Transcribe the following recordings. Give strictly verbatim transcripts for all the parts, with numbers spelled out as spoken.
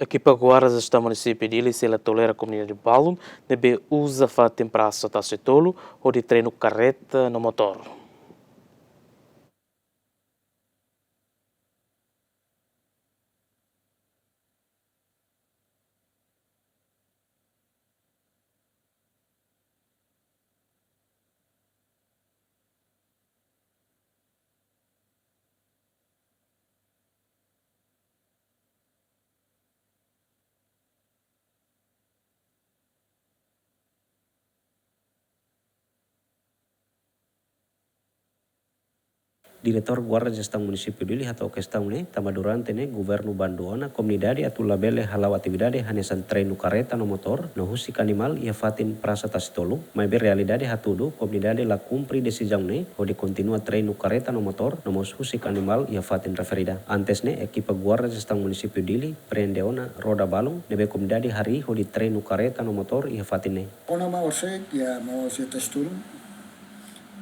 Ekipa Guarda Jestaun Munisípiu Dili sei la tolera komunidade balun ne'ebé uza fatin Prasa Tasi Tolu hodi treinu kareta no motór. Diretór Guarda Jestaun Munisípiu Dili hato'o kestaun ne'e, tanba durante ne'e governu bandu ona komunidade atu labele hala'o atividade hanesan treinu kareta no motór no husik animál iha fatin Prasa Tasi Tolu, maibé realidade hatudu komunidade la kumpre desizaun ne'e hodi kontinua treinu kareta no motór no mós husik animál iha fatin referida. Antes ne'e, ekipa Guarda Jestaun Munisípiu Dili prende ona roda balun ne'ebé komunidade harii hodi treinu kareta no motór iha fatin ne'e. Ona mak orsida, ya, mak orsida Tasi Tolu.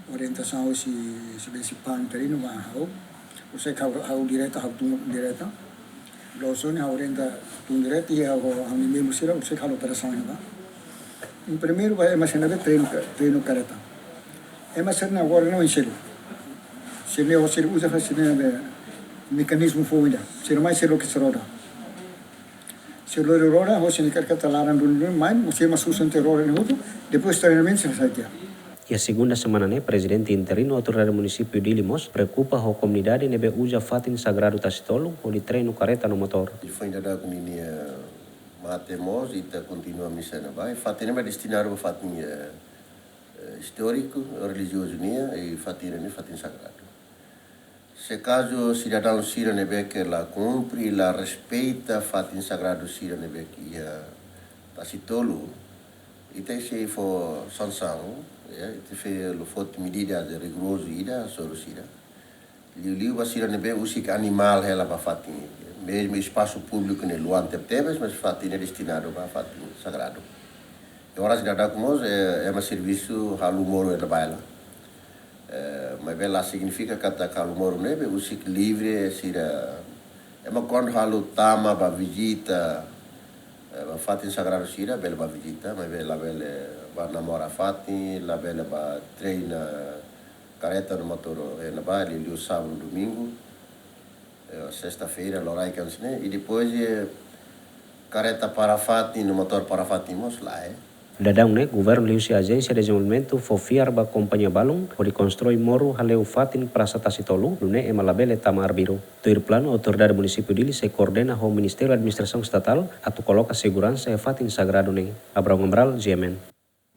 Orientasaun husi, husi Besi Pan Interinu ba ha'u. Orsida ha'u, ha'u direta, ha'u tun direta. Loos ona ha'u orienta tun direta, i ha'u, ha'u-nia membru sira, orsida halo operasaun ne'ebá. Primeiru ba ema sira ne'ebé treinu ka-, treinu kareta. Ema sira ne'e agora ne'e oinsá. Sira ne'e oinsá uza fali sira ne'ebé mekanizmu foun ida. Sira mai sira loke sira roda. Sira lori roda, ho sira-nia kareta laran duni-duni, mai, sira mak susu tiha roda ne'e hotu, depois treinamentu sira sai tiha. Iha segunda semana ne'e, Prezidente Interinu Autoridade Munisípiu Dili mós preokupa ho komunidade ne'ebé uza fatin sagradu Tasi Tolu hodi treinu kareta no motór. I foin dadauk ninia mate mós, ita kontinua misa ne'ebá. Fatin ne'ebá destinadu ba fatin, eh, eh, istóriku, relijiozu nian, i fatin ne'e fatin sagradu. Se kazu sidadaun sira ne'ebé ke la kumpre, la respeita fatin sagradu sira ne'ebé ke iha Tasi Tolu, ita sei fó sansaun, ya, ita sei fó medida rigorozu ida hasoru sira. Liuliu ba sira ne'ebé husik animál hela ba fatin. Mezmu espasu públiku ne'e luan tebetebes, mas fatin ne'e destinadu ba fatin sagradu. I oras dadauk mós, eh, ema servisu halo moru iha ne'ebá hela. Eh, maibé la signifika katak halo moru ne'ebé husik livre sira. Ema kuandu halo tama ba vizita, eh, ba fatin sagradu sira, bele ba vizita, maibé labele ba namora fatin, labele ba treina kareta no motór, eh, ne'ebá, liuliu sábadu, domingu. Eh, sesta-feira, loraik hanesan ne'e, i depois, eh, kareta para fatin, no motór para fatin mós lae. Daudaun ne'e, governu liuhusi Ajénsia Dezenvolvimentu fó fiar ba kompañia balun hodi konstrui moru haleu fatin Prasa Tasi Tolu, nune'e ema labele tama arbiru. Tuir planu, Autoridade Munisípiu Dili sei koordena ho Ministériu Administrasaun Estatal atu koloka seguransa iha fatin sagradu ne'e. Abraão Amaral, G M N.